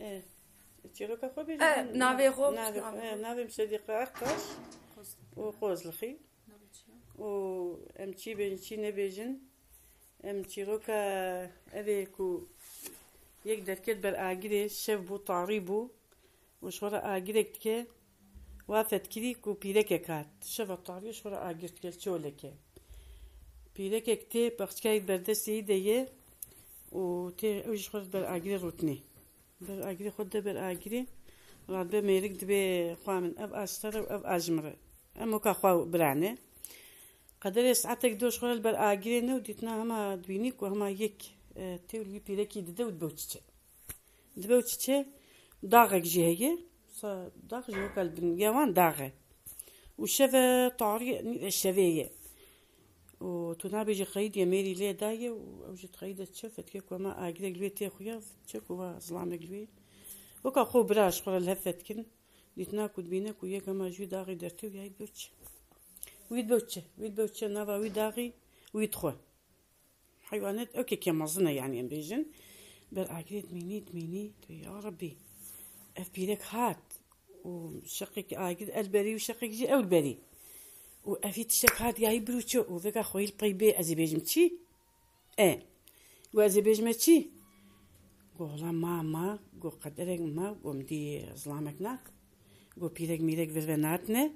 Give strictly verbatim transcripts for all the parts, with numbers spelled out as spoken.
E, çîroka xwe bêjin. E, navê xwe, navê, navê e, xwe. Navê min Sedîqa Aktaş û Qozlixî. Û em çî bêjin, çî nebêjin, em çîroka evê ku yek derket ber agirê, şev bû, tarî bû û ji xwe re agirek dike, wa fetkirî ku pîrekek hat. Şeva tarî ji xwe re agir dike, li çoleke. Pîrekek tê, paxçikayek ber destê wî de ye û tê, ew jî ji xwe re ber agirê rûtinê. Ber agirê xwe de ber agirê. Radibe mêrik dibê xwa min, ev a ji te re û ev a ji min re. Em weka xwe bira ne. Qederê saetek do ji xwe re li ber agirê ne û dîtina hema dibînî ku hema yek, e, tê û li wî pîrekî dide û dibe û çiçe. Dibe û çiçe, daxek jî heye. Sa dax jî weka li bin ya wan dax e. Û şeve tarî nîve şevê ye. Û tu nabêjî qeyîdê mêrî lê daye û ew jî qeyîde diçe, fetike ku hema agirek li wê tê xuya, diçe ku va zilamek li wê. Weka xwe bira ji xwe re li hev fetkin, dîtina ku dibîne ku yek hema ji wî daxî dertê û ya wî dibe û çi. Wî dibe û çi, wî dibe û çi, nava wî daxî wî dixwe. Heywanet ewkekê mezin e, yanî em bêjin. Ber agirê dimînî, dimînî, dibê, ya Rebbî, ev pîrek hat û şeqek agir el berî û şeqek jî ew berî. Û evî tiştek hat yayî birûço û veka xweyî li pey bê, ez ê bêjim çi? E. Go ez ê bêjime çi? Go wela ma, ma, go qederek ma, go min dî zilamek nat. Go pîrek mîrek vir ve natine.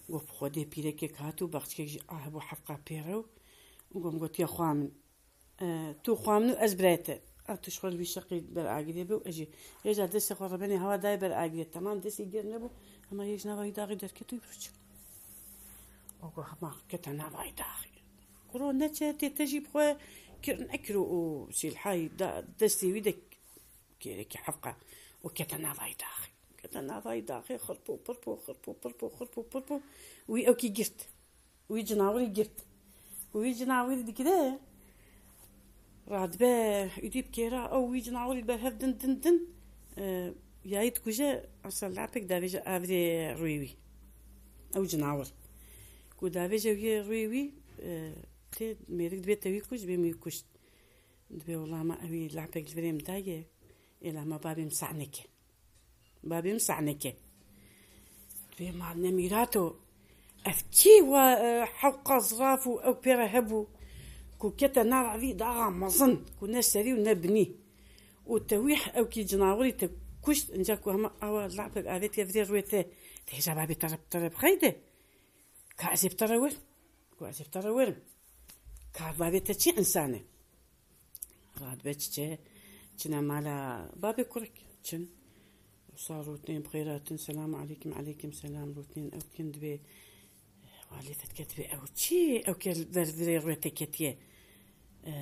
Go bi xwedê pîrekek hat û baxçikek jî a hebû hefqa pê re û go min gotiye xwa min. E, tu xwa min û ez birayê te. A tu ji xwe li wî şeqî ber agirê be û ez jî. Hêja destê xwe rebenê hewa dayê ber agirê. Temam destê germ nebû. Hema yek ji nava wî daxî derket û birûçe. Û got, hema kete nava wî daxî. Kuro neçe tê te jî bi xwe kir nekiro û sîlhayî da destê wî de kêrekî hefqa û kete nava wî daxî. Kete nava wî daxî, xirpo, pirpo, xirpo, pirpo, xirpo, pirpo. Wî ewkî girt. Wî cinawirî girt. Ku wî cinawirî digire, radibe, êdî bi kêra ew wî cinawirî li ber hev din, din, din, e, yayî dikuje, asa lapek davêje avirê rûyê wî. Ew cinawir. Ku davêje wî rûyê wî, e, tê mêrik dibê te wî kuşt, dibê min wî kuşt. Dibê wela ma ewî lapek li virê min daye, ê la ma babê min seh neke. Babê min seh neke. Dibê ma ne mîrato. Ev kî wa, e, hewqa ziraf û ew pê re hebû ku kete nava vî daxa mezin ku ne serî û ne binî. Û te wî ewkî cinawirî te kuşt, inca ku hema awa lapek avêtiye virê rûyê te, te hêja babê te re, te re bixeyde. Ka ez ê bi te re werim. Ku ez ê bi te re werim. Ka bavê te çi însan e? Radibe çiçe, çine mala babê kurek. Çin. Wisa rûtinên bi xêr hatin, selamu aleykum, aleykum selam rûtinên ew dikin dibê, walê fetke dibê ew çi? Ew ke ber virê rûyê te ketiye. E,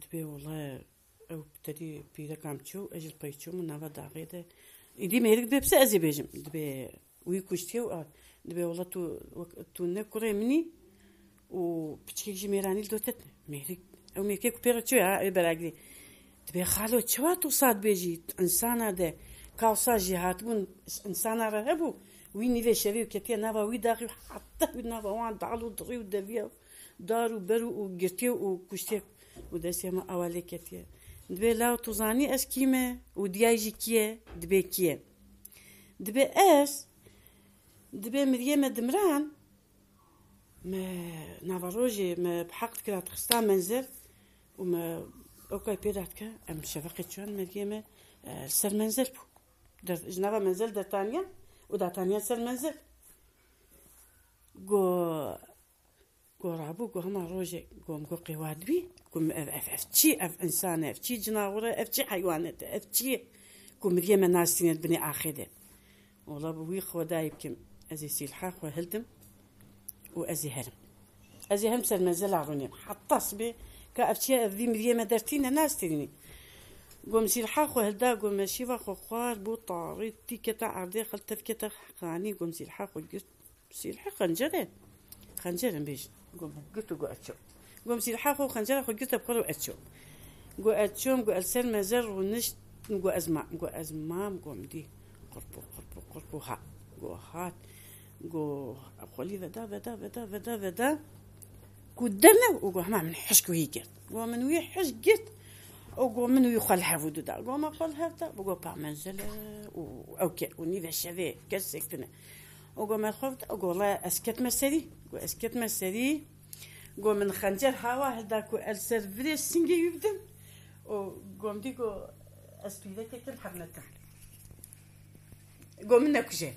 dibê wele Ew bi tedî pîreka min çû, ez jî li pey çûm û nava daxê de. Îdî mêrik dibê, pise ez ê bêjim. Dibê wî kuştiye û a, dibê wela tu, wek, tu ne kurê min î û piçkek jî mêranî li dor te tune. Mêrik, ew mêrikê ku pê re çûye, ha, ê beragirî. Dibê xalo, çawa tu wisa dibêjî? Însana de, ka wisa jî hatibûn, însana re hebû, wî nîvê şevê û ketiye nava wî daxî û heta wî nava wan dal û dirî û deviya. Dar û ber û, û girtiye û kuştiye û destê me awa lê ketiye. Dibê law tu zanî ez kî me û diyay jî kî ye, dibê kî ye. Dibê ez, dibê miriyê me dimiran, me nava rojê me bi heq dikira dixista menzel û me ewkay pê dadike, em şeveqê çûyan miriyê me, e, li ser menzel bû. Der, ji nava menzel dertaniyan û dataniyan ser menzel. Go Go rabû, go hema rojek, go min go qê wa dibî, ku min ev, ev, ev çi, ev însan e, ev çi cinawir e, ev çi heywanet e, ev çi ye? Ku miriyê me nastîne di binê axê de. Wela bi wî xwedayî bikim, ez ê sîlha xwe hildim û ez ê herim. Ez ê herim ser menzela rûnêm. Heta sibê ka ev çi ye, ev vî miriyê me dertîne nastînî. Go min sîlha xwe hilda, go me şîva xwe xwar, bû tarî, tî kete erdê, xil tev kete xanî, go min sîlha xwe girt. Sîlhe xencer e. Xencer in bêjin. Go min girt û go ez çûm. Go min sîlha xwe û xencera xwe girt bi xwe re û ez çûm. Go ez çûm, go ez ser mezer rûnişt, go ez mam. Go ez mam, go min dî. Qurp û qurp û qurp û ha. Go hat. Go xwelî veda, veda, veda, veda, veda. Ku derne û go hema min hişk wî girt. Go min wî hişk girt. O go min wî xwe li hev û du da. Go me xwe li hev da, bi go pa menzile û ew ke û nîve şevê kesek tine. O go me xwe da, o go le ez ketme serî. Go ez ketme serî. Go min xencer hawa hilda ku el ser virê singê wî bidim. O go min dî go ez pîrekek im hevnetin. Go min nekuje.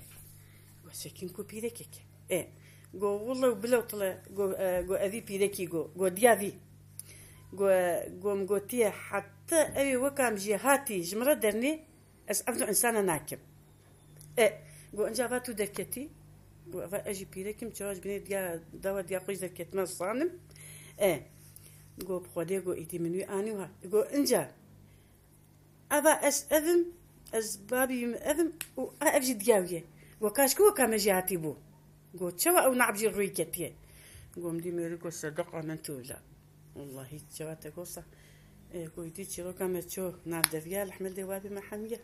Go sekin ku pîrekek e. E, go wile û bile û tile, go, e, go evî pîrekî go, go diya vî. Go, e, go min gotiye, heta ew ê weka min jê hatî ji min re dernê, ez ev du insana nakim. E, go inca va tu derketî? Go eva ez jî pîrekim, çawa ji binê diya, dawa diya xwe ji derketina sanim. E, go bi Xwedê go îdî min wî anî wiha. Go inca, eva ez evim, ez babî wî min evim û a ev jî diya wî ye. Go kaşkî weka me jê hatî bû. Go çawa ew nab jî rûyî ketiye? Go min dî mêrî go sedeqa min tu wila. Wellahî çawa te gosa. E, go îdî çîroka me ço nav deviya, li hemildê wabî me hemiye.